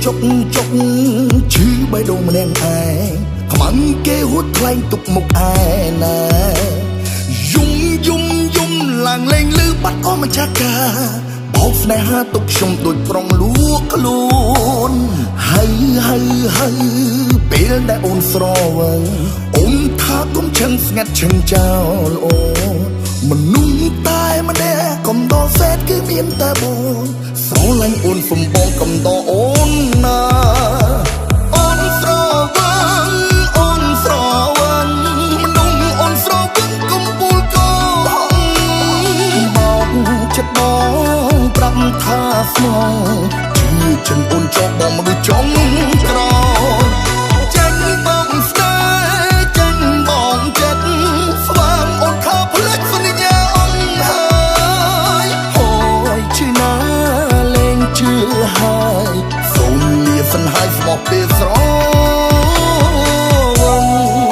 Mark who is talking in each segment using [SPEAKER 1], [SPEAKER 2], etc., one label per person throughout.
[SPEAKER 1] ចុកចុកឈឺបេះដូងម្នាក់ឯងខ្មាំងគេហួតថ្លែងទុកមុខឯណាយំយំយំឡើងលេងលឺបាត់អម្ចាស់ការបោកស្នេហាទុកខ្ញុំដូចប្រុងលួខ្លួនហើយហើយហើយពេលដែលអូនស្រវឹងអូនថាកុំឆឹងស្ងាត់ឆឹងចោលអូនមនុស្សតែម្នាក់កំដរសេតគឺមានតែបងស្រឡាញ់អូនសំបងកំដរអូនណាអូនស្រវឹងអូនស្រវឹងមនុស្សអូនស្រវឹងកំពូលកបោកចិត្តបងប្រាប់ថាស្មងជឿចិនអូនចោលបងមនុស្សចុងក្រោយចេញបងស្នេហ៍ចេញបងចិត្តស្វាមអូនថាភ្លេចសន្យាអូនហើយហូយឈឺណាលែងជឿហើយសូមលាសិនហើយស្មោះពេលស្រវឹង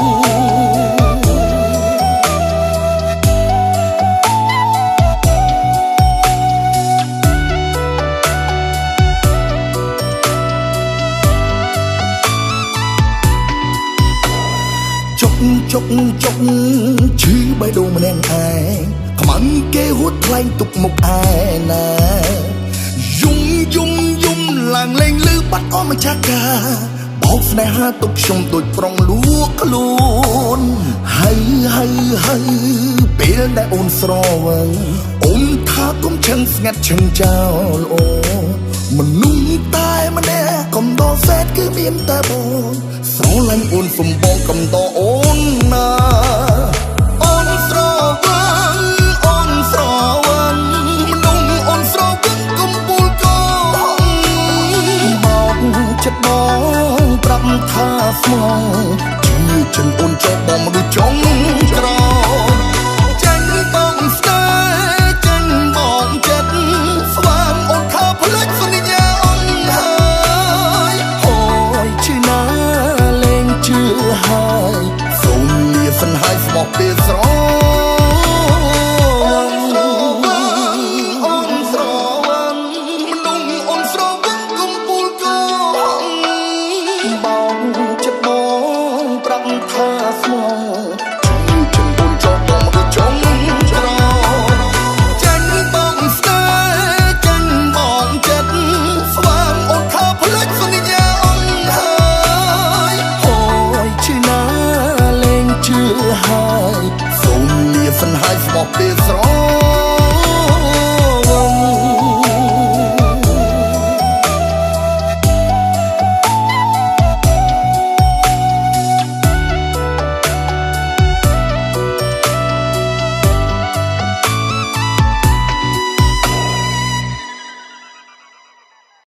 [SPEAKER 1] ចុកចុកចុកឈឺបេះដូងម្នាក់ឯងខ្មាំងគេហួតថ្លែងទុកមុខឯណាយំយំយំឡើងលេងលឺបាត់អម្ចាស់ការបោកស្នេហាទុកខ្ញុំដូចប្រុងលួខ្លួនហើយហើយហើយពេលដែលអូនស្រវឹងអូនថាកុំឆឹងស្ងាត់ឆឹងចោលអូនមនុស្សតែម្នាក់កំដរសេតគឺមានតែបងស្រឡាញ់អូនសំបងកំដរអូនណា